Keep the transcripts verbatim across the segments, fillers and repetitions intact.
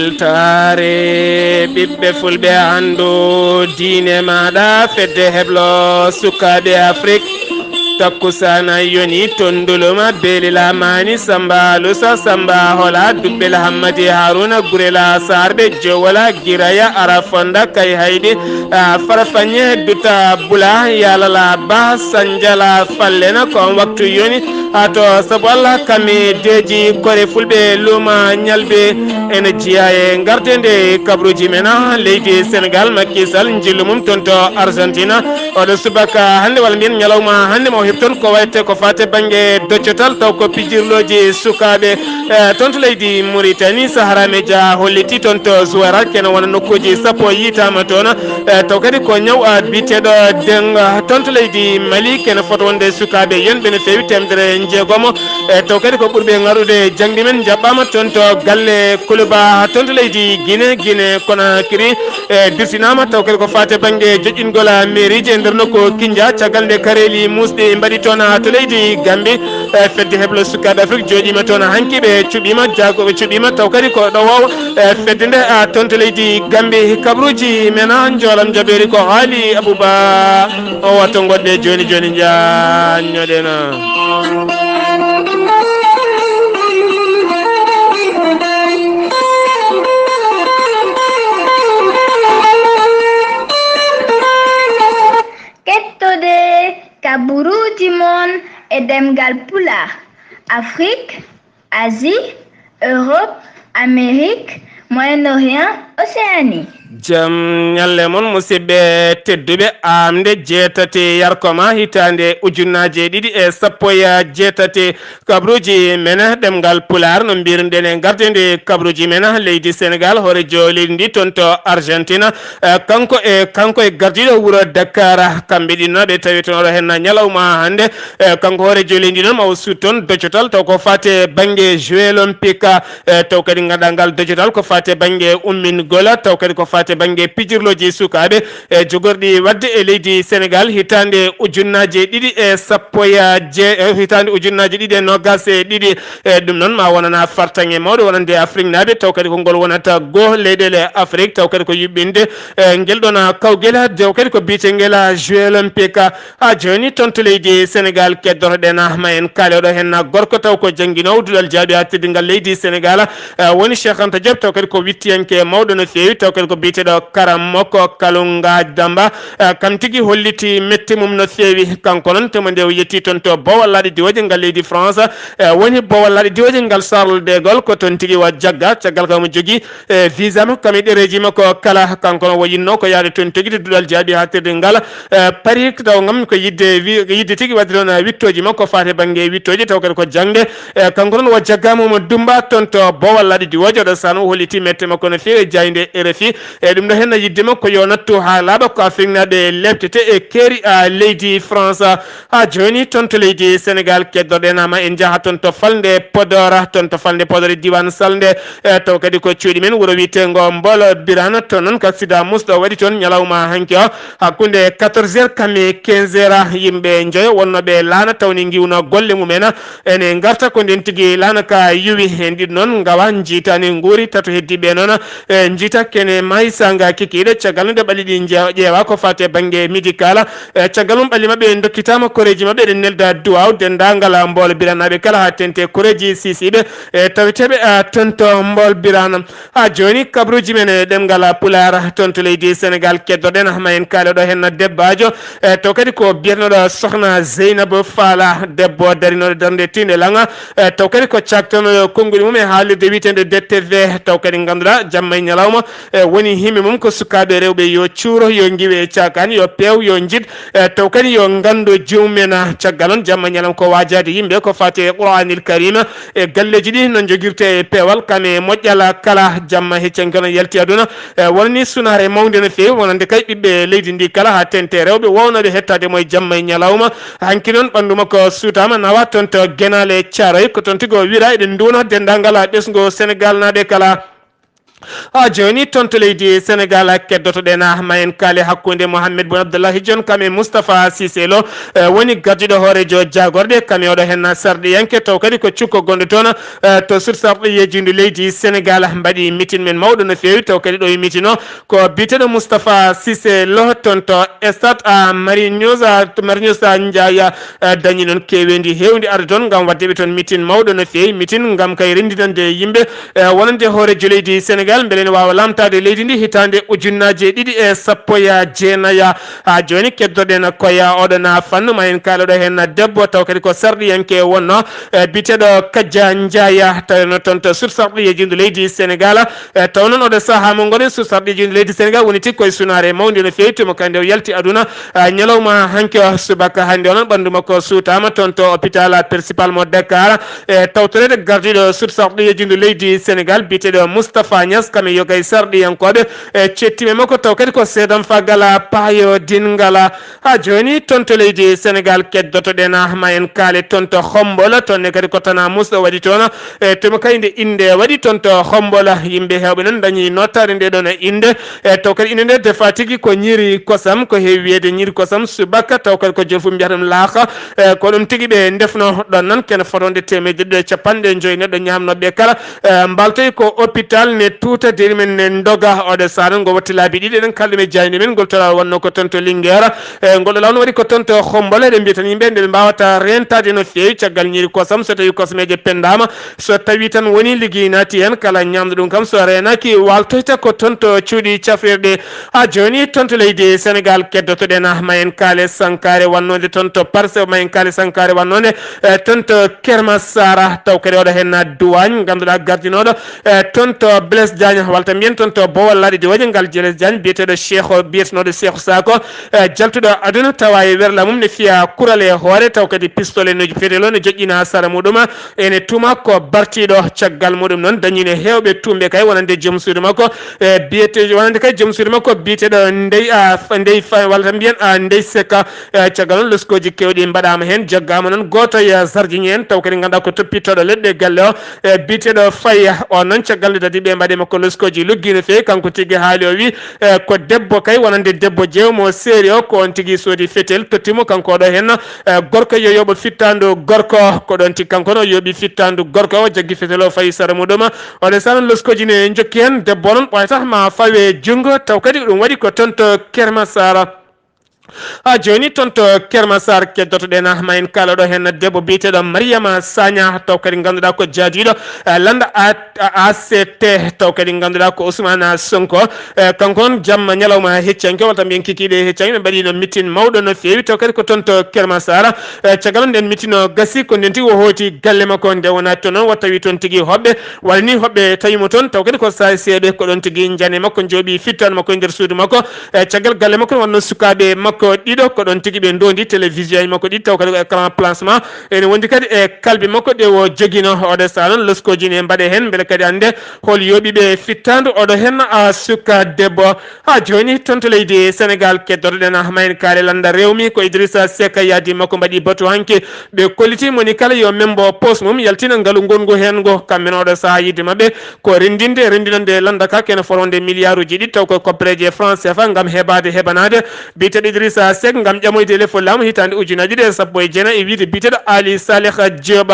Weltaare ɓiɓɓe fulɓe, anndu diine maaɗa, fedde heblo sukaaɓe Afrik. Takkusaana yoni tonduluma, beelila maani, samba lusa, samba hola, dubbel hammadi haruna, gurela sarɓe, jowola, giraya, ara fonda, kay haydi, a, farafanye, duta bula, yalala ba, sanjala, fallena, ko on waktu yoni. Ato sabu Allah kami deeji kore fulɓe luuma ñalɓe ene jeyaa e gardende kabruuji men, ah, leydi Senegal, Macky Sall, njillu mum toon to Argentina. Oɗo subaka hannde, walla mbiyen ñalawma hannde, mo heɓ toon ko wayte ko faate bannge doccotal, taw ko pijirlooji sukaaɓe, eh, toon to leydi Mauritanie. Sahara Media holliti toon to Zouérate, kene wona nokkuuji sappo yiytaama toon. Eh, taw kadi ko ñaw, ah, biyeteeɗo dengue, ah, toon to leydi Mali, kene fota wonde sukaaɓe yonɓe no feewi, teemedere njeegomo. Eh, taw kadi ko ɓurɓe ŋarude jaŋde men njaɓɓaama toon to galle Kuluba, toon to leydi Guinée, Guinée Conakry, eh, dirtinaama, taw kadi ko faate bannge joƴƴingol, ah, mairieji e nder nokku Kindia, caggal nde kareeli muusɗi mbaɗi toon, ah, to leydi Gambie. Eh, fedde heblo sukaaɓe Afrik jooɗiima toon hanki, ɓe cuɓiima, jaagooɓe cuɓiima, taw kadi ko ɗo wawa, eh, fedde nde, ah, toon to leydi Gambie. Kabruuji men, ah, njoolam jabeeri ko Aali Abouba. O watto goɗɗe jooni jooni, njaanñoɗen. Kettode kaburuuji mon e ɗemngal Pulaar, Afrik, Asie, Europe, Amérique, Moyen-Orient, Océanie. Jam ñalle mon, musidɓe tedduɓe, aamnde jeetati yarkoma hitaande ujunnaaje ɗiɗi e sappo e jeetati, kabruuji men ɗemngal Pulaar no mbiruɗen e gardende kabruuji men leydi Senegal, hooreejo leydi ndi toon to Argentina, eh, kanko e, kanko e gardiiɗo wuro Dakar, kamɓe ɗiɗo ɓe tawi toon oɗo henna ñalawma hannde, eh, kanko hooreejo leydi noon ma o suut toon doccotal taw ko faate bannge Jeux Olympiques, eh, taw kadi ngannduɗaa ngal doccotal ko faate bannge ummingol, taw kadi ko faate bannge pijirlooji sukaaɓe, eh, jogorɗi waɗde e leydi Senegal hitaande ujunnaaje ɗiɗi e sappo e je-, eh, hitaande ujunnaaje ɗiɗi e noogaas e ɗiɗi. E ɗum noon ma wonana fartaŋŋe mawɗo wonande Afriknaaɓe, taw kadi ko ngol wonata goo leyɗeele Afrik, taw kadi ko yuɓɓinde, eh, ngel ɗoon kawgel, taw kadi ko biyetengel Jeux Olympiques. Haa jooni toon to leydi Senegal keddotoɗen, ah, ma en kaale oɗo henna gorko taw ko jannginoowo duɗal jaaɓi haa teddingal leydi Senegal, eh, woni Cheikh Anta Diop, taw kadi ko wittiyanke mawɗo no feewi, taw kadi ko biyeteeɗo Karamoko Kalunga Damba. Eh, kam tigi holliti mette mum no feewi. Kanko noon, tuma nde o yetti toon to Bowal Laaɗe Diwooje ngal leydi France, eh, woni Bowal Laaɗe Diwooje ngal Charles de Gaulle, ko toon tigi wa jagga. Caggal kam omo jogii, eh, visa makko kam e ɗereeji makko kala. Kanko noon o yinnoo ko yahde toon tigi to duɗal jaaɓi haa teddingal, eh, Paris, taw ngam ko yidde wi-, ko yidde tigi waɗde toon, eh, wittooji makko faate bannge wittooji, taw kadi ko jaŋde. Eh, kanko noon o jaggaama omo dummba toon to Bowal Laaɗe Diwooje. Oɗo sahaa o holliti mette makko no feewi e jaaynde R F I. E ɗum ɗo henna yidde makko yo nattu haa laaɓa ko Afriknaaɓe leeptete e keeri, a, leydi France. Haa jooni toon to leydi Senegal keddoɗen, ama en njaha toon to falnde Podor, toon to falnde Podor e diiwaan Salnde. E, taw kadi ko cuuɗi men wuro wiyeteengo Mbolo Birana. Toon noon ko accident musɗo waɗi toon ñalawma hanki o, hakkunde quatorze heures kam e quinze heures. Yimɓe njoyo wonnooɓe laana tawni ngiwno golle mumen ene ngarta ko nden tigi laana ka yuwi. Heen ɗiɗo noon ngawa njiitaani nguuri, tato heddiiɓe noon, e, njiita kene maayi saanga kikiiɗe. Caggal nde ɓalli ɗi nje-, ƴeewa ko faati e bannge médical, e, caggal mum ɓalli maɓɓe ndokkitaama koreeji maɓɓe, eɗen nelda duwaaw denndaangal Mbool Biranaaɓe kala haa tente koreeji siisiiɓe, e, taweteeɓe, a, toon to Mbool Birana. Haa jooni, kabruuji men e ɗemngal Pulaar toon to leydi Senegaal, keddoɗen, ma en kaale ɗo heen debbaajo, e, taw kadi ko biyeteeɗo Sokhna Zeynab Fala, debbo darinooɗo darnde tiinde laŋa, e, taw kadi ko caktanooɗo konnguɗi mum e haalirde wiyeteende D T V, taw kadi ngannduɗaa jamma e ñalawma, e, woni himɓe mum ko sukaaɓe rewɓe yo cuuro, yo ngiwe e caakaan, yo peew, yo njiɗ, e, taw kadi yo nganndu joomum en. Caggal on jamma e ñalawma ko waajaade yimɓe ko faati e Qur'aanil Kariim, e galleeji ɗi no njogirtee e peewal, kam e moƴƴal kala. Jamma heccanke no yalti aduna, e, wonani sunaare mawnde no feewi, wonande kay ɓiɓɓe leydi ndi kala, haa tente rewɓe wownooɓe hettaade mo e jamma e ñalawma. Hanki noon ɓanndu makko suutaama, nawa toon to Genaale Caaroy, ko toon tigi o wira. Eɗen nduwna denndaangal ɓesngu Senegaalnaaɓe kala. Ha jooni toon to leydi Sénégal, keddoto-ɗen ma en kaale hakkunde Mohamed Boun Abdallah Dionne kam e Moustapha Cissé Lo, eh, woni gardiiɗo hooreejo jaagorɗe, kam e oɗo heen sarɗiyanke, taw kadi ko cukko gonɗo toon, eh, to sursarɗo yejindu leydi Sénégal, mbaɗi mitin men mawɗo no feewi, taw kadi ɗo e mitin o ko biyeteeɗo Moustapha Cissé Lo toon to stade, ah, Marius, ah, Marius Ndiaye, eh, dañi noon keeweendi heewndi arde toon ngam waɗde ɓe toon mitin mawɗo no feewi, mitin ngam kay renndinande yimɓe, eh, wonande hooreejo leydi Sénégal, mbele ene waawa laamtaade leydi ndi hitaande ujunnaaje ɗiɗi e sappo e jeenayi. Haa jooni keddoɗen koye oɗon fannu, ma en kaalo ɗo heen debbo taw kadi ko sarɗiyanke wonno, eh, biyeteeɗo Kaja Ndiaye, tawi no toon to sursarɗo yejindu leydi Sénégal. Eh, taw noon oɗo sahaa mo ngonɗen, sursarɗo yejindu leydi Sénégal woni tigi koye sunaare mawnde no feewi, tuma kadi o yalti aduna, ah, ñalawma hanki o subaka hannde o noon ɓanndu makko suutaama toon to hôpital principal mo Dakar. E tawtoreede gardiiɗo sursarɗo yejindu leydi Sénégal biyeteeɗo Moustapha Niass, kam e yoga e sarɗiyankooɓe, e cettime makko taw kadi ko seedam fagala paayo dingala. Haa jooni toon to leydi Sénégal keddoto-ɗen ma en kaale toon to Xombol, toon ne kadi ko tana musɗo waɗi toon. E tuma kay nde innde waɗi toon to Xombol, yimɓe heewɓe noon dañi nottaade nde ɗoon innde. E taw kadi innde nde defa tigi ko ñiiri kosam, ko heewi wiyeede ñiiri kosam subaka, taw kadi ko jooni fof mbiyata ɗum laaka. E ko ɗum tigi ɓe ndefno ɗoon noon, kene fotonde teemedde ɗiɗi e capanɗe joyi neɗɗo ñaamnooɓe kala, e, mbaltoy ko hôpital ne tuuta, deri men ne ndoga. Oɗo sahaa noon ngo watti laabi ɗiɗi, eɗen kalɗo men jayndi men ngol toraal wonno ko toon to Linguère. E, ngol ɗo laawol waɗi ko toon to Xombol, eɗen mbiya tan yimɓe nde ɓe mbaawata reentaade no feewi caggal ñiiri kosam, so tawi kosameeje penndaama, so tawi tan woni liggeey naati heen, kala ñaamɗo ɗum kam so reenaaki waaltoyta ko toon to cuuɗi cafrirɗe. Haa jooni toon to leydi Sénégal keddoto-ɗen ma en kaale sankaare wannoonde toon to Parcelles, ma en kaale sankaare wannoonde, eh, toon to Kermassara, taw kadi oɗo heen duwaañ, ngannduɗaa gardinooɗo, eh, toon to Blaise Diagne, walla tan mbiyen toon to Bowal Laaɗe Diwaaji ngal, Blaise Diagne, biyeteeɗo Cheikh, biyetenooɗo Cheikh Sako, eh, jaltuɗo aduna tawa e werla mum ne fiya kural e hoore, taw kadi pistolet no fetel o ne joƴƴina sara muɗum, ene tuma ko bartiiɗo. Caggal muɗum noon dañiino heewɓe tuumɓe kay wonande joom suudu makko, e biyete-, wonande kay joom suudu makko biyeteeɗo Ndey, a, Fa-, Ndey Fa-, walla tan mbiyen, a, Ndey Seka. E caggal noon loskooji keewɗi mbaɗaama heen, jaggaama noon gooto e sardiŋi en, taw kadi ngannduɗaa ko toppitooɗo leɗɗe galle o, e biyeteeɗo Faya. O noon caggal nde dadi ɓe mbaɗi makko loskooji luggi no feewi, kanko tigi haali o wi, e, ko debbo kay wonande debbo jeewo mo seeri o, ko on tigi soodi fetel totti mo, kanko oɗo heen, e, gorko yo yoɓo fittaandu gorko, ko ɗoon tigi kanko no yoɓi fittaandu gorko o, jaggi fetel o fayi sara muɗum. Oɗo sahaa noon loskooji ne njokki heen, debbo o noon ɓooyata ma fawe junngo, taw kadi ko ɗum waɗi ko toon to Kermassara. Haa jooni toon to Kermassar keddoto-ɗen ma en kaalo ɗo heen debbo biyeteeɗo Mariama Sagna, taw kadi ngannduɗaa ko jaadiiɗo, eh, lannda A-, A C T, taw kadi ngannduɗaa ko Ousmane Sonko. Eh, kanko on jamma ñalawma heccanke, walla tan mbiyen kikiiɗe heccanke, ɓe mbaɗiino mitin mawɗo no feewi, taw kadi ko toon to Kermassar. Eh, caggal nden mitin o gasi, ko nden tigi o hooti galle makko, nde wonaa toon noon, o tawi toon tigi hoɓɓe, walla ni hoɓɓe tawi mo toon, taw kadi ko saa'i seeɗa, ko ɗoon tigi njane makko njooɓi fittaandu makko e nder suudu makko. E caggal galle makko, wonno sukaaɓe makko ɗiɗo, ko ɗoon tigi ɓe ndoondi télévision makko ɗiɗi, taw kadi ko écran plasma. Ene wondi kadi e kalbe makko ɗe o joginoo. Oɗo sahaa noon, loskooji ne mbaɗe heen, mbele kadi annde hol yooɓi ɓe fittaandu oɗo heen, a, suka debbo. Haa jooni, toon to leydi Senegaal, keddoto-ɗen ma en kaale lannda rewmi, ko Idrissa Seck e yaadi makko mbaɗi batu hanki. Ɓe kolliti moni kala yo membo poos mum yaltina ngalu ngongu heen ngo. Kamɓe noon oɗo sahaa yiɗde maɓɓe ko renndinde, renndinande lannda ka kene fotde miliyaaruuji ɗiɗi, taw ko koppereeje franc C F A ngam heɓaade, heɓanaade biyeteeɗo Idrissa Seck ngam ƴamoyde lefol laamu hitaande ujunaaji ɗiɗi e sappo e jeenayi e wiyde biyeteeɗo Ali Saleh Diop.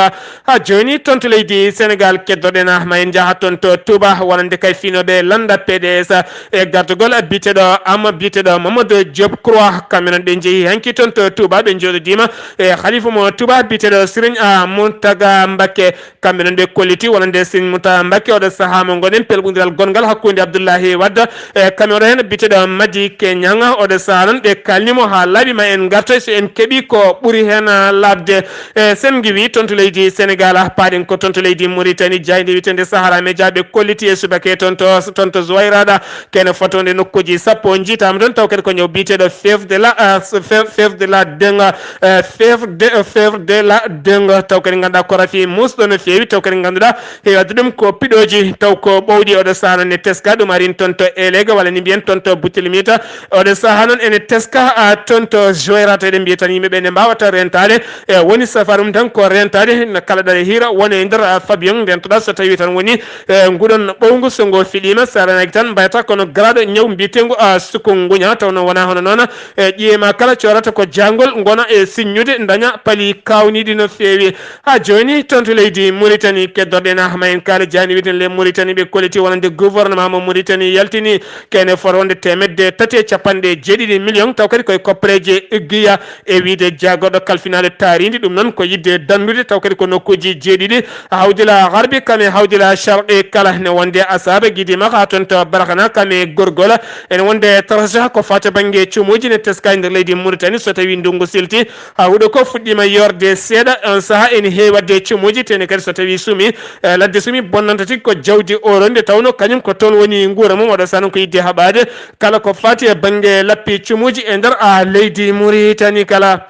Haa jooni, toon to leydi Senegaal, keddoto-ɗen ma en njaha toon to Touba, wonande kay fiinooɓe lannda P D S e gardagol biyeteeɗo Am-, biyeteeɗo Mamadou Diop Croix. Kamɓe noon ɓe njehi hanki toon to Touba, ɓe njooɗodiima e halifa mo Touba biyeteeɗo Serigne, a, Mountaga Mbacké. Kamɓe noon ɓe kolliti wonande Serigne Mountaga Mbacké oɗo sahaa mo ngonɗen, pelɓondiral gonngal hakkunde Abdoulaye Wade e kamɓe oɗo heen biyeteeɗo Madické Niang. Oɗo sahaa noon ɓe kaalni mo haa laaɓi, ma en ngartoy so en keɓii ko ɓuri heen, a, laaɓde. E sen ngiwi toon to leydi Senegaal, a, paaɗen ko toon to leydi Mauritanie, jaaynde wiyeteende Sahara Media, ɓe kolliti e subaka toon to, toon to Zuwayrada, kene fotde nokkuuji sappo, njiitaama toon taw kadi ko ñaw biyeteeɗo fièvre de la, a, fièvre, fièvre de la dengue, a, fièvre de, a, fièvre de la dengue, taw kadi ngannduɗaa ko rafi muusɗo no feewi, taw kadi ngannduɗaa heewi addude ɗum ko piɗooji, taw ko ɓowɗi. Oɗo sahaa noon ne teska, ɗum arin toon to Elege, walla ni mbiyen toon to Boutilmita. Oɗo sahaa noon ene teska a, toon to Joyrat, eɗen mbiya tan yimɓe ɓe ne mbaawata rentaade. E, woni safa ɗum tan ko rentaade, no kala ɗaɗe hiira, woni e nder, a, Fabian, ndentoɗaa so tawii tan woni, e, nguɗon ɓowngu, so ngo fiɗiima, so a renaaki tan mbayata kono garaaɗo ñaw mbiyeteengu, a, sukunguña, taw noon wonaa hono noon, e, ƴiye ma kala coorata ko jaangol, ngona e siññude, ndaña pali kaawniiɗi no feewi. Haa jooni, toon to leydi Mauritanie, keddorɗen Ahma en Kaali Jaani, wiyeten le Mauritanie, ɓe kolliti wonande gouvernement mo Mauritanie yaltini kene fotde wonde teemedde tati e capanɗe jeeɗiɗi million, taw kadi koye koppareeje eggiya e wiyde jaagorɗo kalfinaade taariindi. Ɗum noon ko yiɗde danndude, taw kadi ko nokkuuji jeeɗiɗi, Hawdila Garbi kam e Hawdila Sharqi kala, ne wonde Asaaba, Gidima, haa toon to Barkana kam e Gorgola. Ene wonde Tarasha ko faati bannge cumuuji ne teska e nder leydi Mauritanie, so tawii ndunngu silti, haa huɗo ko fuɗɗiima yoorde seeɗa, on sahaa ene heewi waɗde cumuuji, tene kadi so tawii sumi, e, ladde sumi bonnanta tigi ko jawdi oolo, nde tawnoo kañum ko toon woni nguura mum. Oɗo sahaa noon ko yiɗde haɓaade kala ko faati e bannge lappi cumuuji e nder, a, leydi Mauritanie kala.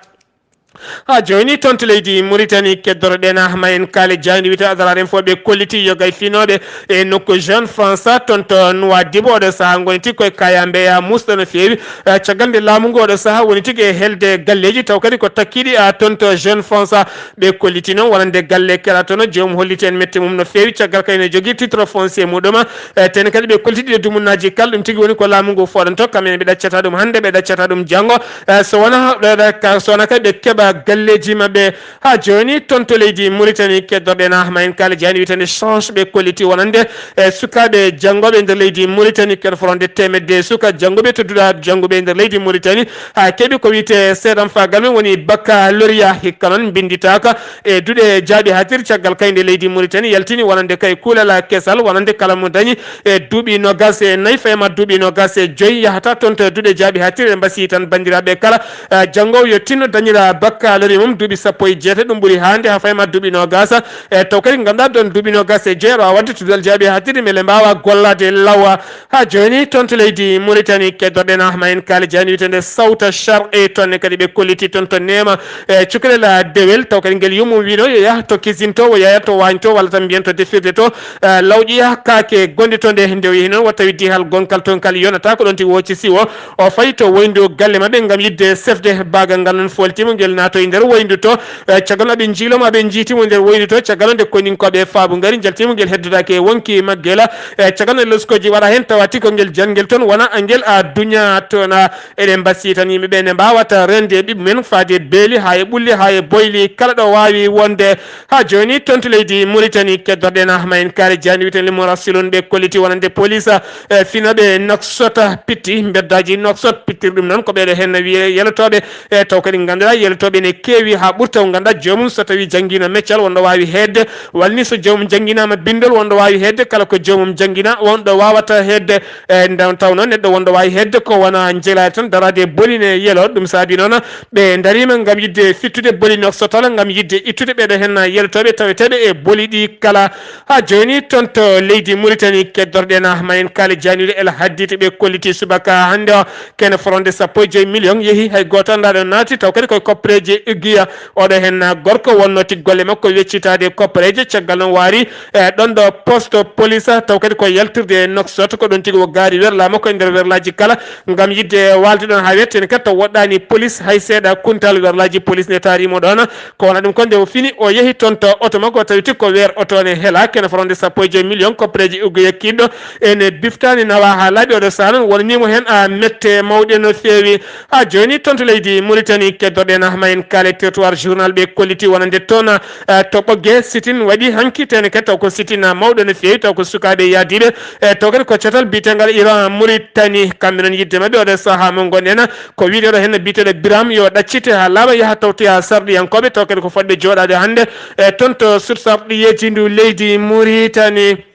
Haa jooni, toon to leydi Mauritanie, keddoroɗen Ahma en Kaali Jaani, wiyte Adrar Info, ɓe kolliti yogay finooɓe e nokku Jeune France, toon to Nouadhibou, oɗo sahaa ngoni tigi koye kayambeya musɗo no feewi. Eh, caggal nde laamu ngu oɗo sahaa woni tigi e helde galleeji, taw kadi ko takkiiɗi, a, toon to Jeune France. Ɓe kolliti noon wonande galle kala toon, joomum holliti en mette mum no feewi, caggal kadi ne jogii titre foncier muɗum. Eh, tene kadi ɓe kolliti ɗiɗo dumunnaaji kala, ɗum tigi woni ko laamu ngu fooɗanto, kamɓe ne ɓe ɗaccata ɗum hannde, ɓe ɗaccata ɗum janngo. Eh, so wonaa, ɗo, ɗo, ka, so wonaa kadi ɓe keɓa galleeji maɓɓe. Haa jooni, toon to leydi Mauritanie, keddorɗen Ahma en Kaali Jaani, wiyetee Change, ɓe kolliti wonande, e, sukaaɓe janngooɓe nder leydi Mauritanie, kene fotde wonde teemedde suka janngooɓe tedduɗaa, jannguɓe nder leydi Mauritanie, haa keɓi ko wiyetee seedanfaagal mum woni baccalauréat, hikka noon mbinnditaaka e duɗe jaaɓi haaɗtirɗi, caggal kay nde leydi Mauritanie yaltini wonande kay kuulal kesal, wonande kala mo dañi e duuɓi noogaas e nayi, fayi ma duuɓi noogaas e joy, yahata toon to duɗe jaaɓi haaɗtirɗi. Eɗen mbasiyii tan banndiraaɓe kala, eh, janngoowo yo tinno dañira baccalauréat mum duuɓi sappo e jeetati, ɗum ɓuri haaɗde, haa fayi ma duuɓi noogaas. E taw kadi ngannduɗaa ɗoon duuɓi noogaas e joy aɗa waawi waɗde teddungal jaaɓi haaɗtirɗi, mbele mbaawa gollaade law. Haa jooni, toon to leydi Mauritanie, keddorɗen Ahma en Kaali Jaani, wiyetee Sawta Sharqi, toon ne kadi ɓe kolliti toon to Neema, e cukalel Dewel, taw kadi ngel yummum wino yo yah to cuisine to, o yaya to waañ to, walla tan mbiyen to defirde to, eh, lawƴoya kaake gonɗe to. Nde, nde o yehi noon, o tawi dihal gonkal toon kal yonata, ko ɗoon tigi wooci siwo, o fayi to woyndu galle maɓɓe ngam yiɗde sefde baagal ngal. Noon fooltiimo ngel naatoyi nder woyndu to, eh, caggal nde ɓe njiiloma, ɓe njiitimo nder woyndu to, caggal nde koninkooɓe faabu ngari, njaltimo ngel heddodaaki e wonki maggela, eh, caggal nde loskooji waɗa heen, tawa tigi ko ngel jangel toon, wona angel a duña toon. A, eɗen mbasiyii tan yimɓe ɓe ne mbaawata rende e ɓiɓɓe men faade beeli haa e ɓulli haa e boyli, kala ɗo waawi wonde. Haa jooni, toon to leydi Mauritanie, keddorɗen Ahma en Kaali Jaani, wiyetee Murassilun, ɓe kolliti wonande police, eh, finooɓe Nouakchott pitti mbeddaaji Nouakchott. Pittirɗi ɗum noon ko ɓeeɗo heen wiyee yelotooɓe, e taw kadi ngannduɗaa yelotooɓe ne keewi haa ɓurta, o ngannduɗaa joomum so tawii janngiino meccal wonɗo waawi heedde, walla ni so joomum jannginaama binndol wonɗo waawi heedde, kala ko joomum janngina wonɗo waawata heedde. E nden tawnoo neɗɗo wonɗo waawi heedde ko wona njelaade tan daraade boli ne yelo. Ɗum saabi noon ɓe ndariima ngam yiɗde fittude boli Nouakchott ngam yiɗde ittude ɓeeɗo heen yelotooɓe taweteeɓe e boli ɗi kala. Haa jooni, toon to leydi Mauritanie, keddorɗen Ahma en Kaali Jaani, wiyetee El Hadditi, ɓe kolliti subaka hannde o, kene fotde wonde sappo e joy million yehi, hay gooto anndaa ɗo naati, taw kadi koye koppareeje eggiya. Oɗo heen gorko wonnoo tigi golle makko weccitaade e koppareeje, caggal noon waari, e, ɗoon ɗo poste police, taw kadi ko yaltirde e Nouakchott, ko ɗoon tigi o gaari werlaa makko e nder werlaaji kala, ngam yiɗde waalde ɗoon haa weeti heen kadi, taw woɗɗaani police hay seeɗa, kuntal werlaaji police ne taari mo ɗoon. Ko wona ɗum ko nde o fini, o yehi toon to oto makko, o tawi tigi ko weer oto ne hela, kene fotde wonde sappo e joy million, koppareeje egguya kiiɗɗo ene biftaani, nawa haa laaɓi. Oɗo sahaa noon wonanii mo heen a mette mawɗe no feewi. Haa jooni, toon to leydi Mauritanie, keddorɗen Ahma en Kaali, Territoire Journal, ɓe kolliti wonande toon, eh, to Ɓoggee, sit-in waɗi hanki, tene kadi taw ko sit-in mawɗo no feewi, taw ko sukaaɓe yahdiiɓe, eh, taw kadi ko catal biyeteegal Iran Mauritanie, kamɓe noon yiɗde maɓɓe oɗo sahaa mo ngonɗen, ko wiyde oɗo heen biyeteeɗo Biram yo ɗaccite haa laaɓa, yaha tawtoya sarɗiyankooɓe, taw kadi ko fotɓe jooɗaade hannde, eh, toon to sut sarɗiyeeji ndu leydi Mauritanie.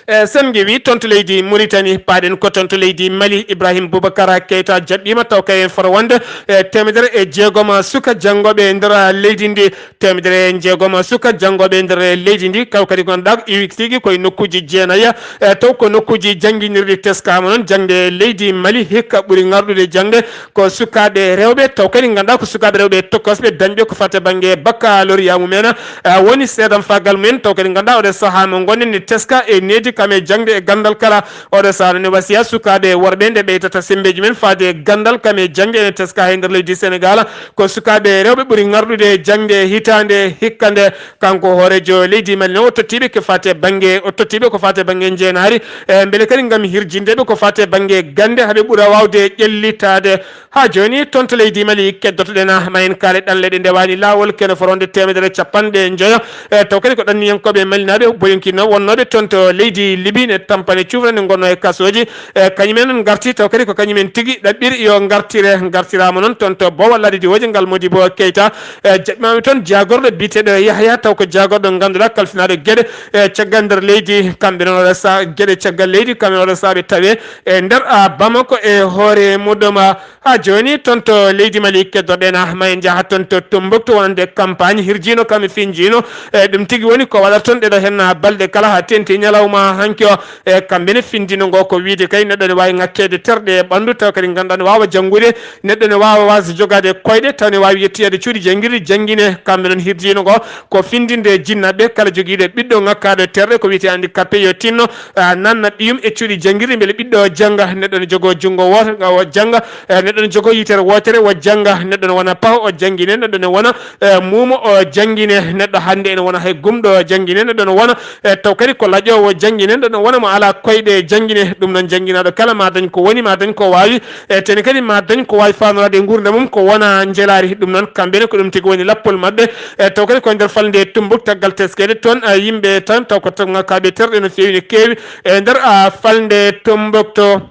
E, sen ngewi toon to leydi Mauritanie, paaɗen ko toon to leydi Mali, Ibrahim Boubacar Keita jaɓɓiima, taw kay en fota wonde, e, teemedere e jeegom suka janngooɓe nder leydi ndi, teemedere e jeegom suka janngooɓe nder leydi ndi, kaw kadi ngannduɗaa iwi tigi koye nokkuuji jeenayi, e, taw ko nokkuuji jannginirɗi teskaama noon, jaŋde leydi Mali hikka ɓuri ŋarɗude jaŋde, ko sukaaɓe rewɓe, taw kadi ngannduɗaa ko sukaaɓe rewɓe tokosɓe dañɓe ko fate bannge baccalauréat mumen, a, woni seedanfaagal mumen, taw kadi ngannduɗaa oɗo sahaa mo ngonɗen ne teska e leydi kam e jaŋde e ganndal kala. Oɗo sahaa ne wasiya sukaaɓe worɓe nde ɓeydata semmbeeji men faade e ganndal kam e jaŋde ene teska he nder leydi Senegaal. Ko sukaaɓe rewɓe ɓuri ŋarɗude e jaŋde e hitaande hikka nde. Kanko hooreejo leydi Mali ne o tottiiɓe ko faate bannge, o tottiiɓe ko faate bannge njeenaari, e mbele kadi ngam hirjinde ɓe ko faate bannge gannde, haa ɓe ɓura waawde ƴellitaade. Haa jooni, toon to leydi Mali, keddoto-ɗen ma en kaale ɗanle ɗe ndewaani laawol, kene foronde teemedere capanɗe njoyo. E taw kadi ko ɗanniyankooɓe malinaaɓe boyonkinoo wonnooɓe toon to leydi Libi ne tampane cuufra ne ngonnoo e kasooji. E kañumen ngarti, taw kadi ko kañumen tigi ɗaɓɓiri yo ngartire. Ngartiraama noon toon to Bowal Ladi Diwooje ngal Modibo Keita. E jaɓɓimaami toon jaagorɗo biyeteeɗo Yahya, taw ko jaagorɗo ngannduɗaa kalfinaaɗo geɗe, e caggal nder leydi, kamɓe noon oɗo sa-, geɗe caggal leydi, kamɓe oɗo saabe tawe e nder, a, Bamako e hoore muɗum, a, haa jooni toon to leydi Mali keddoɗen ma en njaha toon to Tombouctou wonande campagne hirjiino kam e finjiino. E ɗum tigi woni ko waɗata toon ɗeɗo hen balɗe kala haa teeŋti ñalawma hanki o. E kamɓe ne findino ngo ko wiide kay neɗɗo ne waawi ŋakkeede terɗe e ɓanndu taw kadi ngannduɗaa ne waawa janngude, neɗɗo ne waawa waasde jogaade koyɗe taw ne waawi yettoyaade cuuɗi janngirɗi janngine. Kamɓe noon hirjiino ngo ko findinde jinnaaɓe kala jogiiɗo ɓiɗɗo ŋakkaaɗo terɗe ko wiyetee handicapé yo tinno, a, nanna ɓiyum e cuuɗi janngirɗi mbele ɓiɗɗo o jannga. Neɗɗo ne jogoo junngo wooto nga o jannga, e neɗɗo ne jogoo yitere wootere o jannga. Neɗɗo ne wona paho o janngine, neɗɗo ne wona, e, muumo o janngine, neɗɗo hannde ene wona hay gumɗo o janngine, neɗɗo ne wona, e, taw kadi ko laƴoowo o janngine, neɗɗo ne wona mo alaa koyɗe janngine. Ɗum noon jannginaaɗo kala ma dañ ko woni, ma dañ ko waawi, e tene kadi ma dañ ko waawi faandoraade e nguurndam mum ko wona njelaari. Ɗum noon kamɓe ne ko ɗum tigi woni lappol maɓɓe. E taw kadi ko nder falnde Tombouctou taggal teskeede toon, a, yimɓe tan taw ko tan ŋakkaaɓe terɗe no feewi no keewi e nder, a, falnde Tombouctou.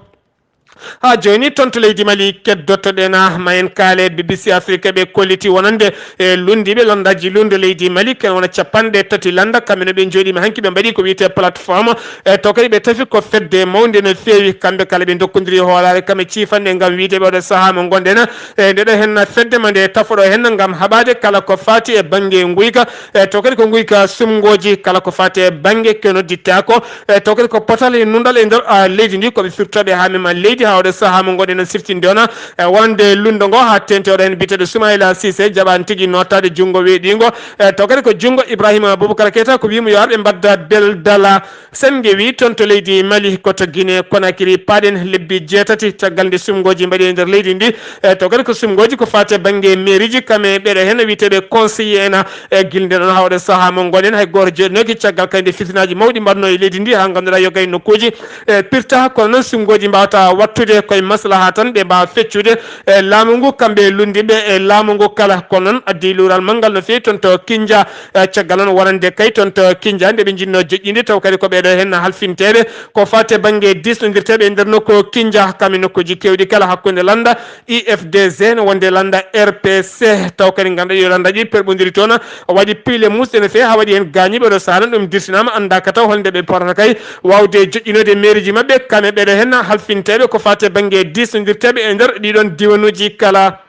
Haa jooni toon to leydi Mali keddoto-ɗen ma en kaale B B C Afrique ɓe kolliti wonande e lunndiiɓe lanndaaji lunndu leydi Mali ken wona capanɗe tati lannda kamɓe no ɓe njooɗiima hanki ɓe mbaɗi ko wiyetee plateforme. E taw kadi ɓe tafi ko fedde mawnde no feewi, kamɓe kala ɓe ndokkondiri hoolaare kam e ciifanɗe ngam wiyde ɓe oɗo sahaa mo ngonɗen. E ndeɗo hen fedde ma nde tafoɗo hen ngam haɓaade kala ko faati e bannge nguyka, e taw kadi ko nguyka sumngooji kala ko faati e bannge ko nodditaa ko, e taw kadi ko potal e nunɗal e nder, a, leydi ndi ko ɓe firtooɓe haa mema leydi haa oɗo sahaa mo ngonɗen siftinde on, e wonande lunndu ngo haa teeŋti oɗo hen biyeteeɗo Soumaïla Cissé jaɓaani tigi nootaade junngo weeɗiingo, e taw kadi ko junngo Ibrahima Boubacar Keita ko wiimo yo ar ɓe mbadda beldala. Sen ngewi toon to leydi Mali ko to Guinée Conakry paaɗen lebbi jeetati caggal nde sumngooji mbaɗi e nder leydi ndi. E taw kadi ko sumngooji ko faati e bannge mairieji kam e ɓeɗo hen wiyeteeɓe conseiller en, a, e gilnde noon haa oɗo sahaa mo ngonɗen hay gooto jooɗinooki caggal kadi nde fitinaaji mawɗi mbaɗnoo e leydi ndi haa ngannduɗaa yo gay nokkuuji, e, pirta kono noon sumngooji mbaawata wattude koye maslaha tan ɓe mbaawa feccude, e, laamu ngu kamɓe lunndiiɓe e laamu ngu kala. Kono noon addi luural manngal no feewi toon to Kinja. E, caggal noon wonande kay toon to Kinja nde ɓe njinnoo joƴƴinde taw kadi ko ɓeɗo hen halfinteeɓe ko faati e bannge diisnondirteeɓe e nder nokku Kinja kam e nokkuuji keewɗi kala hakkunde lannda I F D G no wonde lannda R P C taw kadi ngannduɗaa yo lannda ɗi perɓondiri toon waɗi piile muusɗe no feewi haa waɗi hen gaañiiɓe oɗo sahaa ɗum dirtinaama anndaaka taw holnde ɓe potata kay waawde joƴƴinoyde mairieji maɓɓe kam e ɓeɗo hen halfinteeɓe ko faati e bannge diisnondirteeɓe e nder ɗiɗon diwanuuji kala.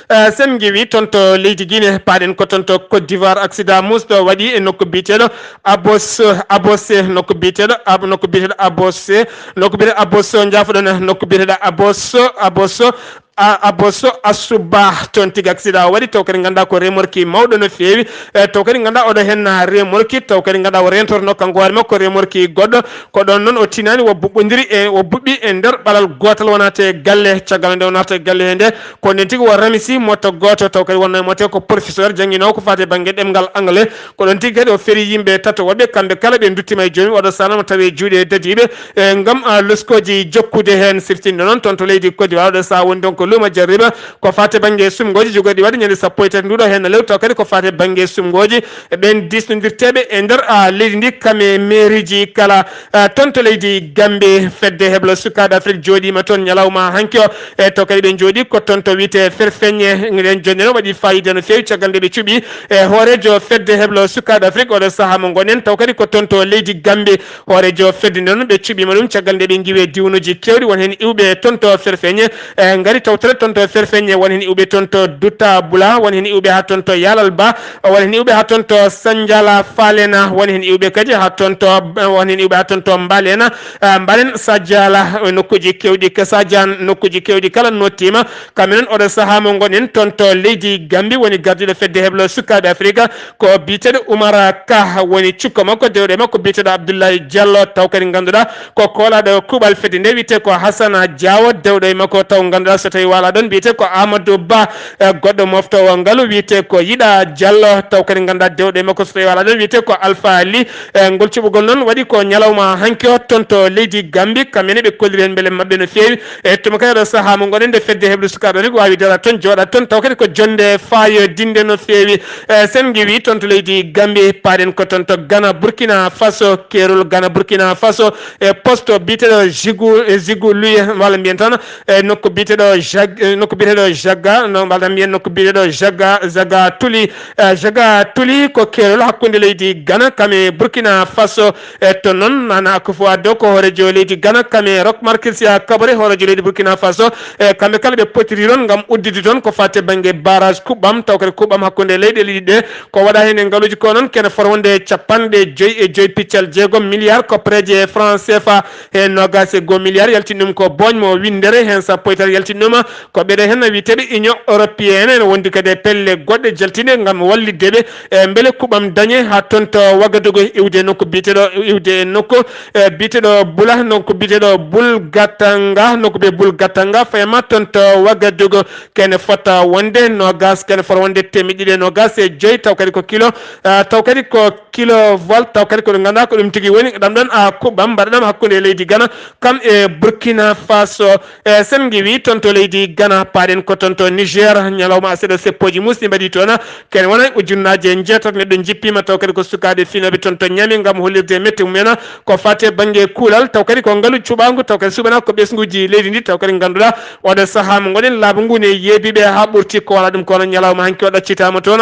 Eh, sen ngewi toon to leydi Guinée, paaɗen ko toon to Côte d'Ivoire, accident muusɗo waɗi e nokku biyeteeɗo Abos, Abose, nokku biyeteeɗo Ab-, nokku biyeteeɗo Abose, nokku biyeteeɗo Aboso, njaafoɗon, nokku biyeteeɗo Aboso, Aboso, a, Aboso Asuba. Toon tigi accident o waɗi, taw kadi ngannduɗaa ko remorque mawɗo no feewi. Eh, taw kadi ngannduɗaa oɗo hen remorque, taw kadi ngannduɗaa o rentorno kanko hoore makko remorque goɗɗo. Ko ɗoon noon o tinaani, o buɓɓondiri e, o buɓɓi e nder ɓalal gootal wonata e galle. Caggal nde o naata e galle he nde, ko nden tigi o ramisi moto gooto, taw kadi wonnoo e moto ko professeur jannginoowo ko faati e bannge ɗemngal anglais. Ko ɗoon tigi kadi o feri yimɓe tato woɓɓe, kamɓe kala ɓe nduttima e jooni oɗo sahaa mo tawi e juuɗe dadiiɓe, e ngam, a, loskooji jokkude heen. Siftinde noon toon to leydi Côte d'Ivoire oɗo sahaa woni donc luuma jarriba ko faati e bannge sumngooji jogorɗi waɗde ñande sappo e tati nduɗo heen lewru, taw kadi ko faati e bannge sumngooji e ɓeen diisnondirteeɓe e nder, a, leydi ndi kam e mairieji kala. Eh, toon to leydi Gambie, fedde heblo sukaaɓe Afrik jooɗiima toon ñalawma hanki o. Eh, taw kadi ɓe njooɗii ko toon to wiyetee Ferfeñe. Nden jonde no waɗi faayiida no feewi caggal nde ɓe cuɓii, eh, hooreejo fedde heblo sukaaɓe Afrik oɗo sahaa mo ngonɗen. Taw kadi ko toon to leydi Gambie, hooreejo fedde nden ɓe cuɓiima ɗum caggal nde ɓe ngiwii diwnuuji keewɗi won heen iwɓe toon to Ferfeñe, eh, ngari taw Tawtore toon to Ferfeñe, won heen iwɓe toon to Duta Bula, won heen iwɓe haa toon to Yalal Ba, won heen iwɓe haa toon to Sanjala Falena, won heen iwɓe kadi haa toon to, won heen iwɓe haa toon to Mbalena, ah, Mbalen Sajala, nokkuuji keewɗi, Sajan, nokkuuji keewɗi kala nottiima. Kamɓe noon, oɗo sahaa mo ngonɗen toon to leydi Gambi, woni gardiiɗo fedde heblo sukaaɓe Afirka, ko biyeteeɗo Umar Ka, woni cukko makko, dewɗo e makko biyeteeɗo Abdoulaye Diallo, taw kadi ngannduɗaa ko koolaaɗo kuuɓal fedde nde, wiyetee ko Hassana Diawo, dewɗo e makko, taw ngannduɗaa so tawii waalaa ɗoon, wiyetee ko Amadou Ba, e goɗɗo moftoowo ngalu, wiyetee ko Yiɗa Diallo, taw kadi ngannduɗaa dewɗo e makko so tawii waalaa ɗoon, wiyetee ko Alpha Ali. E ngol cuɓugol noon waɗi ko ñalawma hanki o toon to leydi Gambi, kamɓe ne ɓe kolliri heen mbele maɓɓe no feewi. E tuma kadi oɗo sahaa mo ngonɗen nde fedde heblo sukaaɓe ne ko waawi dara toon, jooɗa toon, taw kadi ko jonnde faayodinde no feewi. E sen ngiwi toon to leydi Gambi, paaɗen ko toon to Ghana, Burkina Faso, keerol Ghana, Burkina Faso, e poste biyeteeɗo Jigu, e Jigu Luye, walla mbiyen tan, e nokku biyeteeɗo Jag-, e nokku biyeteeɗo Jaga, no mbaɗa mbiyen nokku biyeteeɗo Jaga, Jaga Tuli, e Jaga Tuli ko keerol hakkunde leydi Ghana, kam e Burkina Faso, e to noon, Nana Akufo-Addo ko hooreejo leydi Ghana, kam e Roch Marc Christian Kaboré, hooreejo leydi Burkina Faso, e kamɓe kala ɓe potiri toon ngam udditde toon ko faati bannge barrage kuɓɓam, taw kadi kuɓɓam hakkunde leyɗe ɗiɗi ɗe, ko waɗa heen e ngaluuji ko noon kene fota wonde capanɗe joyi e joyi piccal jeegom milliard koppareeje franc C F A, heen noogaas e goo milliard yaltini ɗum ko booñ mo winndere, heen sappo e tati yaltini ɗum ko ɓeɗe heen wiyeteeɓe Union Européenne, ene wondi kadi e pelle goɗɗe jaltinde ngam wallitde ɓe, e mbele kuɓɓam dañe haa toon to Wagadugu, iwde nokku biyeteeɗo, iwde e nokku, e biyeteeɗo Bula, nokku biyeteeɗo Bul Gatanga, nokku biyee Bul Gatanga, fayma toon to Wagadugu, kene fota wonde noogaas, kene fota wonde teemeɗɗe ɗiɗi e noogaas e joyi, taw kadi ko kilo, ah, taw kadi ko kilovolt, taw kadi ko ɗum ngannduɗaa ko ɗum tigi woni, ɗam ɗon a kuɓɓam, mbaɗa ɗam hakkunde leydi Ghana, kam e Burkina Faso. E sen ngiwi toon to leydi Ghana, paaɗen ko toon to Niger, ñalawma aset o seppooji muusɗi mbaɗi toon, kene wona ujunnaaje njeetati neɗɗo njippiima, taw kadi ko sukaaɓe finooɓe toon to Niamey ngam hollirde mette mumen ko faati e bannge kuulal, taw kadi ko ngalu cuɓaangu, taw kadi suɓanaa ko ɓesnguuji leydi ndi, taw kadi ngannduɗaa oɗo sahaa mo ngonɗen laabi ngu ne yeebiiɓe haa ɓurti, ko wona ɗum kono ñalawma hanki o ɗaccitaama toon.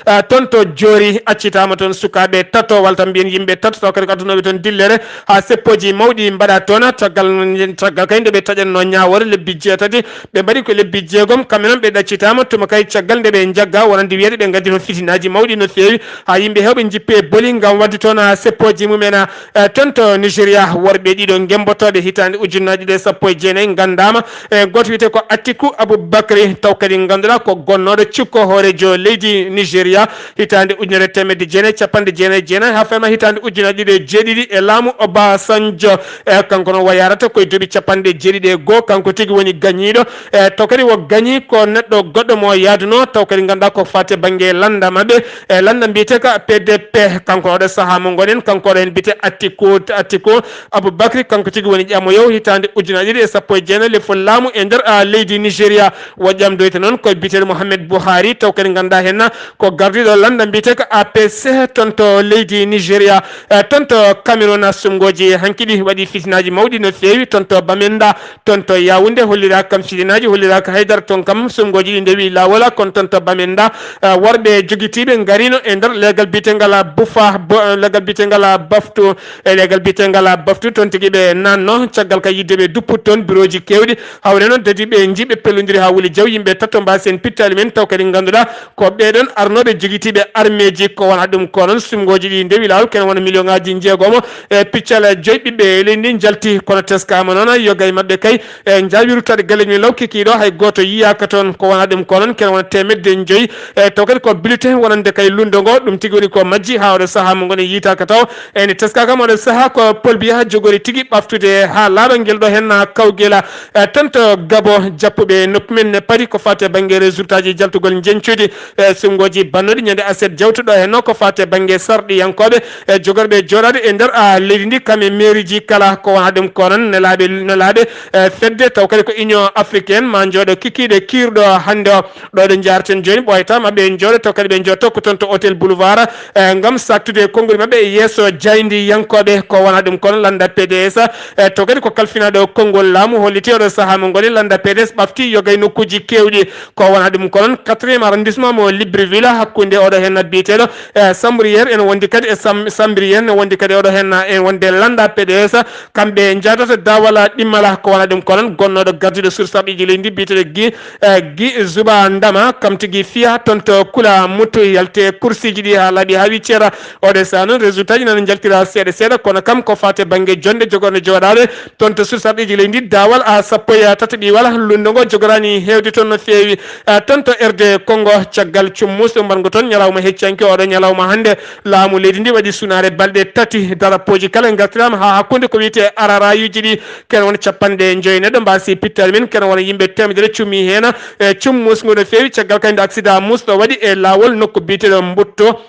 Ah, toon to Joori accitaama toon sukaaɓe tato, walla tan mbiyen yimɓe tato, taw kadi ko addunooɓe toon dillere haa seppooji mawɗi mbaɗa toon. Caggal, caggal kadi nde ɓe taƴatnoo ñaawoore lebbi jeetati, ɓe mbaɗi ko lebbi jeegom, kamɓe noon ɓe ɗaccitaama tuma kay caggal nde ɓe njagga, wonande wiyeede ɓe ngaddi toon fitinaaji mawɗi no feewi, haa yimɓe heewɓe njippi e boli ngam waɗde toon, ah, seppooji mumen, ah, eh, toon to Nigeria. Worɓe ɗiɗo ngembotooɓe hitaande ujunnaaji ɗiɗi e sappo e jeenayi nganndaama, e gooto wiyetee ko Atiku Abubakri, taw kadi ngannduɗaa ko gonnooɗo cukko hooreejo leydi Nigeria hitaande ujunere e teemedde jeenayi e capanɗe jeenayi e jeenayi haa fayma hitaande ujunaaji ɗiɗi e jeeɗiɗi e laamu Obasanjo. E kanko noon o yahrata ko e duuɓi capanɗe jeeɗiɗi e goo, kanko tigi woni gañiiɗo. E taw kadi o gañi ko neɗɗo goɗɗo mo yahdunoo, taw kadi ngannduɗaa ko faati e bannge lannda maɓɓe, e lannda mbiyetee ka P D P. Kanko oɗo sahaa mo ngonɗen, kanko oɗo heen mbiyetee Atiku, Atiku Abubakri, kanko tigi woni ƴamoyo hitaande ujunaaji ɗiɗi e sappo e jeenayi lefol laamu e nder, ah, leydi Nigeria. O ƴamdoyta noon ko biyeteeɗo Mohamed Buhari, taw kadi ngannduɗaa heen ko gardiiɗo lannda mbiyetee ko A P C toon to leydi Nigeria. Eh, toon to Cameroun, sumngooji hanki ɗi waɗi fitinaaji mawɗi no feewi toon to Bamenda, toon to Yaoundé, holliraaka kam fitinaaji, holliraaka haydara toon kam, sumngooji ɗi ndewi laawol, kono toon to Bamenda, eh, worɓe jogitiiɓe ngariino e nder leegal biyetengal Bufa, bo-, leegal biyetengal Baftu, e leegal biyetengal Baftu, toon tigi ɓe naatno, caggal ka yidde ɓe duppude toon birooji keewɗi, hawre noon dadi ɓe nji ɓe pellondiri haa wuli jaw, yimɓe tato mbaasi heen pittaali men, taw kadi ngannduɗaa ko ɓeɗon arnooɓe jogitiiɓe armeeji, ko wona ɗum ko noon sumngooji ɗi ndewi laawol, kene wona million ŋaaji njeegomo e piccal joyi ɓiɓɓe e leydi ndi njalti, kono teskaama noon yoga e maɓɓe kay, e njaawi ruttaade galleeji men law kikiiɗo, hay gooto yiyaaka toon, ko wona ɗum ko noon kene wona teemedde njoyi, e taw kadi ko bulletin wonande kay lundo ngo, ɗum tigi woni ko majji haa oɗo sahaa mo ngonɗen yiytaaka taw, ene teskaaka mo oɗo sahaa ko Paul Biya jogori tigi ɓaftude haa laaɓa ngel ɗo heen kawgel, e toon to Gabo, jappuɓe noppi men ne paari ko faati e bannge résultat ji jaltugol njeñcuuji, e sumngooji bannoɗi ñande aset jawtuɗo heen ko faati e bannge sarɗiyankooɓe, e jogorɓe jooɗaade e nder, a, leydi ndi, kam e mairie ji kala, ko wona ɗum ko noon nelaaɓe, nelaaɓe, e, fedde, taw kadi ko Union Africaine, ma njooɗo kikiiɗe kiirɗo hannde o. Ɗo ɗo njaarten jooni, ɓooyata ma ɓe njooɗo, taw kadi ɓe njooɗo tokko toon to Hôtel Boulevard, e, ngam saaktude konngol maɓɓe e yeeso jaayndiyankooɓe, ko wona ɗum ko noon lannda P D S, e, taw kadi ko kalfinaaɗo konngol laamu holliti oɗo sahaa mo ngoni lannda P D S ɓafti yoga e nokkuuji keewɗi, ko wona ɗum ko noon quatrième arrondissement mo Libreville. Wila hakkunde oɗo hen biyeteɗo e Sambrier, en wondi kadi e Sam- Sambrier, ne wondi kadi oɗo hen en wonde landa P D S. Kamɓe jadata dawala ɗimmala ko wona ɗum. Konon gonnoɗo gardiɗo sursaɓeji leydi biyeteɗo Gi eh, Gi Zuba Ndama, kam tigi fiya toon to Kula Mutu, yalte kursiji ɗi ha laaɓi ha wiccera. Oɗo sa noon résultat ji nana jaltira seeɗa seeɗa, kono kam ko fate bangge jonde jogorno joɗaɓe toon to sursaɓeji leydi dawal a sappo e tataɓiwal. Lundo ngo jogorani hewde toon no feewi. Ah, toon to R D Congo, caggal cummus mbargo toon ñalawma heccanke oɗo ñalawma hannde, laamu leydi ndi waɗi sunaare balɗe tati. Darapoji kala gartirama ha hakkunde ko wiyete ararayuji ɗi, ken won capanɗe joyi neɗɗo mbasi pittali men, ken won yimɓe temedere cummi hen. E cummus ngu no feewi caggal kadi nde accident musɗo waɗi e lawol nokku biyeteɗo Mbutto.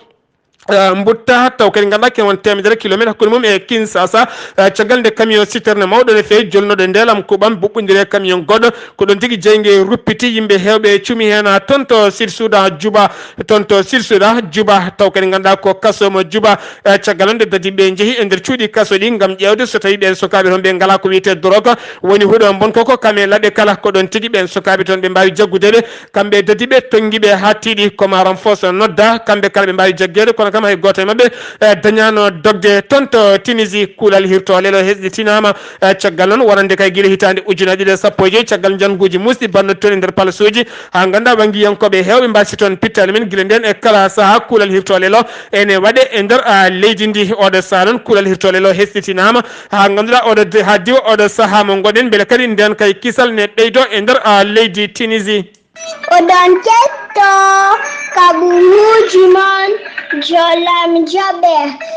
Eh, Mbutta taw kadi ganduɗa ken won temedere kilométre hakkunde mum e Kinshasa. Eh, caggal nde camion citerne mawɗo no feewi jolnoɗo ndelam kuɓam buɓɓodire camion goɗɗo, ko ɗon tigi jeyge ruppiti, yimɓe hewɓe cumi hen. Ah, toon to Sud Soudan Juba, toon to Sud Soudan Juba taw kadi ganduɗa ko kaso mo Juba. Eh, caggal nde dadiɓe jeehi e nder cuuɗi kaso ɗi gam ƴewde so tawi ɓen sukaɓe toon ɓe ngala ko wiyete drogue, woni huɗo bon koko kame laɗɗe kala, ko ɗon tigi ɓen sukaɓe toon ɓe mbawi jaggudeɓe. Kamɓe dadiɓe tongiɓe ha tiiɗi, koma renforce nodda, kamɓe kala ɓe mbawi jaggeede, kono kam hay goto e maɓɓe eh, dañano dogde. Toon to Tunisie, kuulal hirto lelo hesɗitinama. Eh, caggal noon wonande kay gila hitande ujunnaji ɗiɗi e sappo e joyi, caggal janguji musɗi banno toon e nder palasuji, ha ganda wangiyankoɓe hewɓe mbasi toon pittali men gila nden e kala saaha kuulal hirto lelo ene waɗe e nder ah, leydi ndi. Oɗo saaha noon kuulal hirto lelo hesɗitinama, ha ganduɗa oɗo de- ha diwa oɗo saaha mo gonɗen, beele kadi nden kay kisal ne ɓeydo e nder ah, leydi Tunisie. Oɗon ketto kaɓuruuji mon, jolam jaɓe,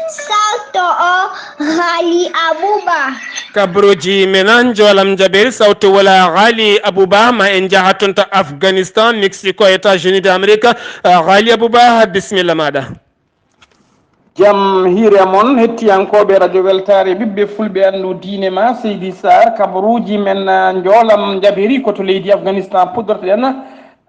salto o Ghali Abuba. Kaɓuruuji men an jolam jaɓe, sawto wala Ghali Abuba, ma en jaha toon to Afghanistan, Mexico, États-Unis d'Amérique. Ah, Ghali Abuba, bismilla maɗa. Jam hiire mon, hettiyankooɓe Radio Weltaare, ɓiɓɓe fulɓe, anndu diine ma, Seydi Sarr, kabaruuji men, ah, njoolam njaberi ko to leydi Afghanistan puɗɗortoɗen.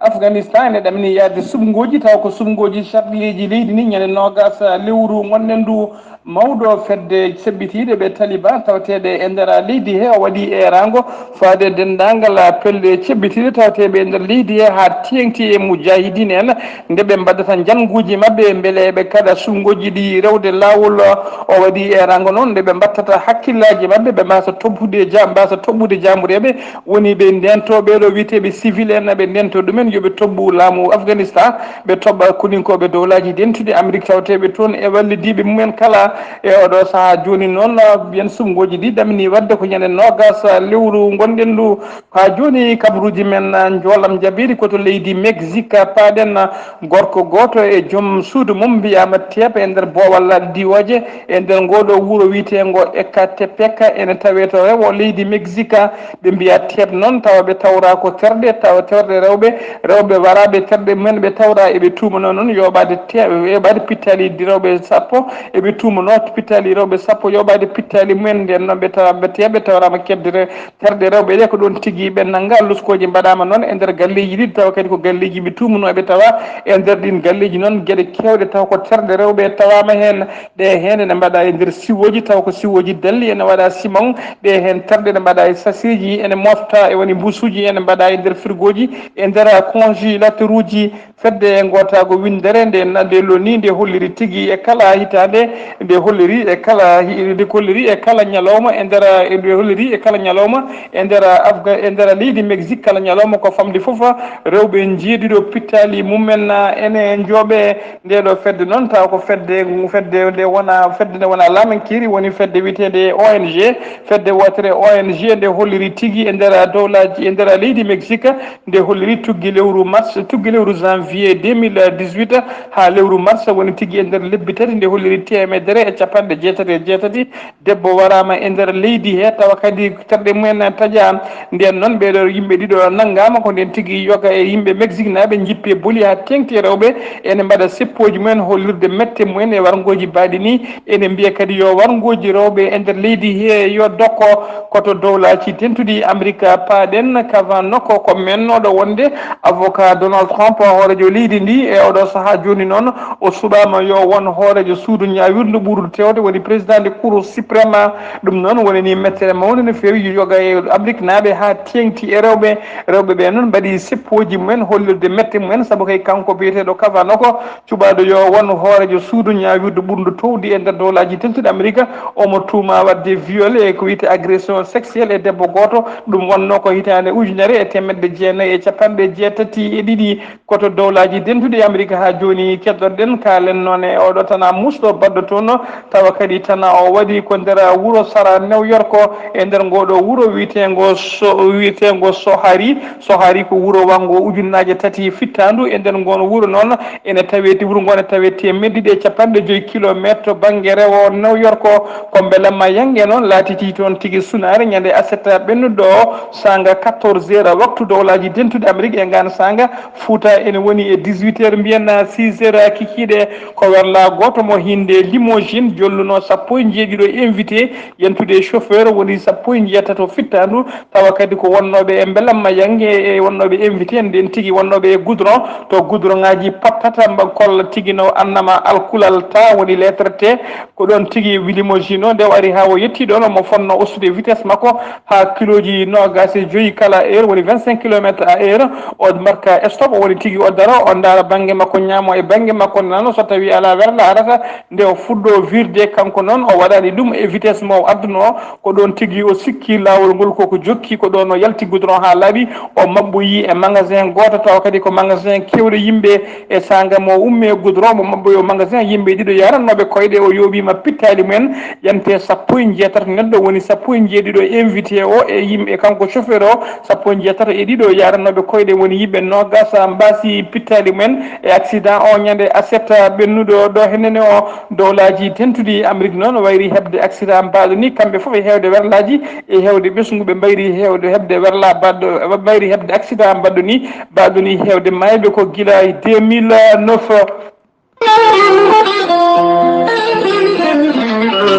Afghanistan ene ɗamini yaade suɓngooji, taw ko suɓngooji sarɗiyeeji leydi ndi, ñande noogas, ah, lewru ngonɗen ndu, mawɗo fedde seɓɓitiiɗe ɓe Taliban tawteeɓe e nder leydi he, o waɗi eeraango faade denndaangal pelle ceɓɓitiiɗe tawteeɓe e nder leydi he, haa teeŋti e mujahidin en, nde ɓe mbaɗata njannguuji maɓɓe, mbele eɓe kaɗa suɓngooji ɗi rewde laawol. O waɗi eeraango noon nde ɓe mbaɗtata hakkillaaji maɓɓe, ɓe mbaasa toɓɓude ja-, mbaasa toɓɓude jaambureeɓe woni ɓe ndentoo ɓee ɗoo wiyeteeɓe civil en, ɓe ndentoo ɗumen yo ɓe toɓɓu laamu Afghanistan, ɓe toɓɓa koninkooɓe dowlaaji dentuɗi Amérique tawteeɓe toon e wallidiiɓe mumen kala. E oɗo sahaa jooni noon, mbiyen suɓngooji ɗi ɗamini waɗde ko ñande noogas lewru ngonɗen ndu. Haa jooni, kabaruuji men, ah, njoolam njaɓiri ko to leydi Mexique, paaɗen, ah, gorko gooto e joom suudu mum mbiyaama teep e nder boowal diwooje e nder ngoo ɗoo wuro wiyeteengo Ecatepec, ene tawee to rewo leydi Mexique. Ɓe mbiya teep noon, tawa ɓe tawra ko terɗe, tawa terɗe rewɓe, rewɓe waraaɓe terɗe mumen ɓe tawra eɓe tuumanoo noon yooɓaade te-, yooɓaade pittaali rewɓe sappo, eɓe tuumanoo pittaali rewɓe sappo yooɓaade pittaali mumen, nden noon ɓe tawa, ɓe teeɓe tawraama keɓde re-, terɗe rewɓe ɗe ko ɗoon tigi ɓe nannga. Luskooji mbaɗaama noon e nder galleeji ɗi, tawa kadi ko galleeji ɓe tuumanooɓe, tawa e nder ɗiin galleeji noon geɗe keewɗe taw ko terɗe rewɓe tawaama heen. Ɗe heen ene mbaɗa e nder siwooji, taw ko siwooji dalli, ene waɗa simon. Ɗe heen terɗe ene mbaɗa e sasiiji, ene mofta e woni mbuusuuji, ene mbaɗa e nder firgooji, e nder congélateur uji. Fedde e ngootaago winndere nde, nde loni, nde holliri tigi e kala hitaande, nde holliri e kala hi-, nde holliri e kala ñalawma e nder, nde holliri e kala ñalawma e nder Afga-, e nder leydi Mexique, kala ñalawma ko famɗi fof, rewɓe njeeɗiɗo pittaali mumen, ah, ene njooɓe. Nde ɗo fedde noon, tawa ko fedde, fedde nde wona, fedde nde wona laamankiri, woni fedde wiyeteende O N G, fedde wootere O N G nde holliri tigi e nder dowlaaji, e nder leydi Mexique, nde holliri tuggi lewru mars, tuggi lewru janvier deux mille dix-huit haa lewru mars, woni tigi e nder lebbi tati, nde holliri teemedere e capanɗe jeetati e jeetati debbo waraama e nder leydi he, tawa kadi terɗe mumen taƴa. Nden noon, ɓee ɗoo yimɓe ɗiɗo nanngaama, ko nden tigi yoga e yimɓe Mexique naaɓe njippi e boli haa teeŋti e rewɓe, ene mbaɗa seppooji mumen hollirde mette mumen e warngooji baaɗi nii. Ene mbiya kadi yo warngooji rewɓe e nder leydi he yo dokko ko to dowlaaji dentuɗi Amerika paaɗen. Kavanaugh ko mennooɗo wonde Avocat Donald Trump, hooreejo leydi ndi, e oɗo sahaa jooni noon, o suɓaama yo won hooreejo suudu ñaawirndu ɓurdu tewde, woni président de Cour suprême. Ɗum noon woni ni mettere mawnde no feewi yoga e Ameriknaaɓe haa teeŋti e rewɓe. Rewɓe ɓe noon mbaɗi seppooji mumen hollirde mette mumen, sabu kay kanko biyeteeɗo Kavanaugh ko cuɓaaɗo yo won hooreejo suudu ñaawirdu ɓurndu towdi e nder dowlaaji dentuɗi Amerika. Omo tuuma waɗde viol e ko wiyte agression sexuelle e debbo gooto. Ɗum wonnoo ko hitaande ujunere e teemedde jeenayi e capanɗe jeetati e ɗiɗi. Ko to dowlaaji dentuɗi Amerika haa jooni keɗoɗen. Kaalen noon e oɗo tana musɗo baɗɗo toon, tawa kadi tana o waɗi ko nder wuro Sara New York, e nder ngoɗo wuro wiyeteengo so, wiyeteengo Sohari. Sohari ko wuro wanngo ujunnaaje tati fittaandu. E nder ngoon wuro noon ene tawee, wuro ngo ne tawee teemedde ɗiɗi e capanɗe joyi kilomeetre to bannge rewo New York. Ko mbelamma yannge noon laatitii toon tigi sunaare ñande aset ɓennuɗo o, saanga quatorze heures waktu dowlaaji dentuɗi Amerika. E ngaan saanga Fuuta ene woni e dix-huit heures, mbiyen six heures kikiiɗe. Ko werlaa gooto mo hinnde Limoges jolluno sappo e njeeɗiɗo invité, yentude chauffeur woni sappo e njeetato fittaandu, tawa kadi ko wonnooɓe e mbelamma yannge e wonnooɓe invité en, nden tigi wonnooɓe e goudron, to goudron ŋaaji pattata mba kolla tigi no annama alkulal ta woni lettre T. Ko ɗoon tigi Limoges o, nde o ari haa o yettii ɗoon, omo fotnoo ustude vitesse makko haa kilooji noogaas e joyi kala heure, woni vingt-cinq kilomètres à heure. O marka stop, o woni tigi o daro, o ndaara bannge makko ñaamo e bannge makko nano, so tawii alaa werla arata. Nde o fuɗɗoo virde, kanko noon o waɗaani ɗum e vitesse mo o addunoo. Ko ɗoon tigi o sikki laawol ngol koko jokki, ko ɗoon o yalti goudron haa laaɓi, o maɓɓoyi e magasin gooto, tawa kadi ko magasin keewɗo yimɓe. E saanga mo ummee goudron, mo maɓɓoyoo magasin, yimɓe ɗiɗo yarannooɓe koyɗe, o yooɓiima pittaali mumen, yante sappo e njeetato neɗɗo, woni sappo e njeeɗiɗo invité o e yimɓe, kanko chauffeur o, sappo e njeetato e ɗiɗo yarannooɓe koyɗe, woni yimɓe noogaas mbaasi pittaali mumen e accident o ñande aset ɓennuɗo ɗo hennene o. Dowlaaji dentuɗi Amérique noon wayri heɓde accident mbaaɗo ni, kamɓe fof e heewde werlaaji e heewde ɓesngu, ɓe mbayri heewde heɓde werla baɗɗo, ɓe mbayri heɓde accident mbaɗɗo ni, baɗɗo ni heewde maayɓe ko gila e deux mille neuf.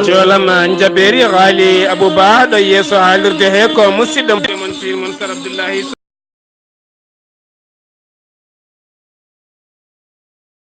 Joolam njaɓeeri Haali Abou Ba ɗo yeeso haalirde he ko musidɗo mon, mon Sar Abdoullahi.